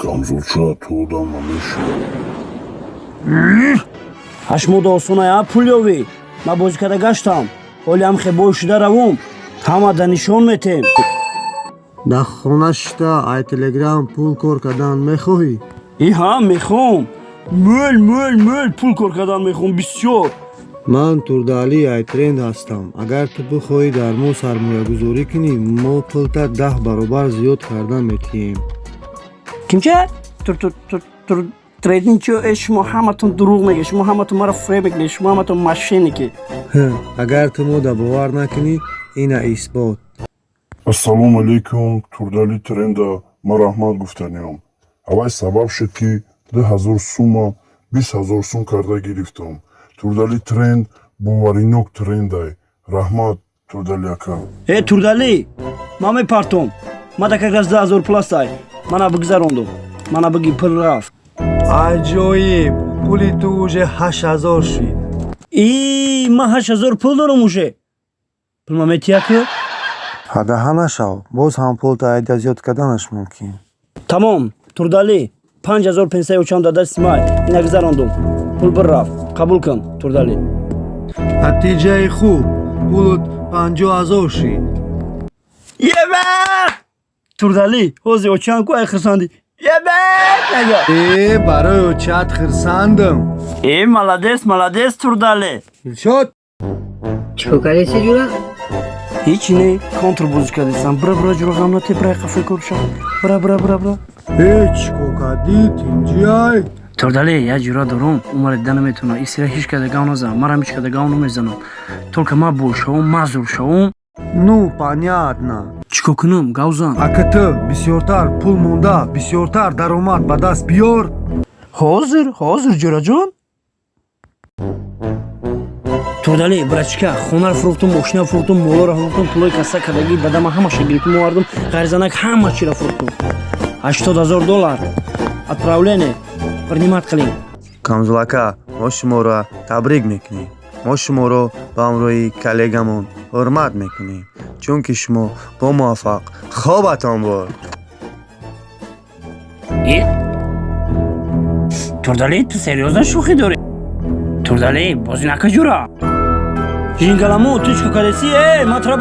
Камзулча, ту одам намешавӣ. Ҳашмода осонай, а, пул ёвӣ. Ман бозӣ карда гаштам, ҳоли ҳам хебой шуда равум, ҳама да нишон метем. Дар хона шита ай Телеграм пул кор кардан мехоҳӣ? Иҳа, мехоҳам. Мӯл, мӯл, мӯл пул кор кардан мехоҳам, бисёр. Ман Турдаали ай Тренд ҳастам. Агар ту бихоҳӣ дар мо сармоягузорӣ кунӣ, мо пулта 10 баробар зиёд кардан метиҳем. Кимча трейдинг чиё? Э, шумо ҳаматон дурӯғ мегӯед, шумо ҳаматон маро фиреб мекунед, шумо ҳаматон мошенники. Агар ту мо да бовар накунӣ, ина исбот. Ассалому алайкум, Турдали Тренда ман раҳмат гуфтаниям. Аввай сабаб шуд, ки 2000 сума 20 000 сум карда гирифтам. Турдали Тренд боваринок трендай. Раҳмат, Турдали ака. Э, Турдалӣ, ман мепартом. Мада как раз 2000 пул астай, мана бигзарондум, мана биги, пул рафт. Аҷоиб! Пули ту уже 8000 шид. И ман 8000 пул дорам уже. Пул ма метия ку? Ҳадаҳа нашав, боз ҳам пулта айда зиёд карданаш мумкин. Тамом, Турдалӣ, 5000 пенсияи очам дар дасти май. Ина, гузарондум, пул бир рафт. Қабул кун, Турдалӣ. Натиҷаи хуб, пулут 50 000 шид. Еба, Турдалӣ, ҳозир очам ку ай хирсандӣ еба нага. Э, барои очат хирсандам. Э, молодец, молодец, Турдалӣ. Дилшод. Чӣ кор кардеси, ҷура? Ҳеч не, контр бозӣ кардесам. Бира, бира, ҷура, ғам нате, бира, қафои корша, бира, бира, бира, бира. Э, чӣ кор кардӣ? Тинҷиай? Турдалӣ, як ҷура дорум, умара дида наметавона. Исира ҳеч када гав назанам, марам ҳеч када гав намезанам, только ма бошавум, мазур шавум. Ну понятно. Чӣ кор кунам, гав зан. Ака, ту бисёртар пул монда, бисёртар даромад ба даст биёр. Ҳозир, ҳозир, ҷураҷон. Турдалӣ, братишка, хонаро фурӯхтум, мошина фурӯхтум, молоро фурӯхтум, пулои касса кардагӣ дадама ҳамаша гирифтум, овардум, ғайрзанак ҳама чиро фурӯхтум. 80 000 доллар отправление принимать қилин. Камзулака, мо шуморо табрик мекунем. Мо шуморо ба ҳамроҳи коллегамон ҳурмат мекунем, чунки шумо бомуваффақ хобатон бурд. Э? Турдалӣ, ту серьёзно шӯхӣ дорӣ? Турдалӣ, бозӣ нака, ҷура. Жингаламу, ту чӣ кор кардеси? Э, ман тура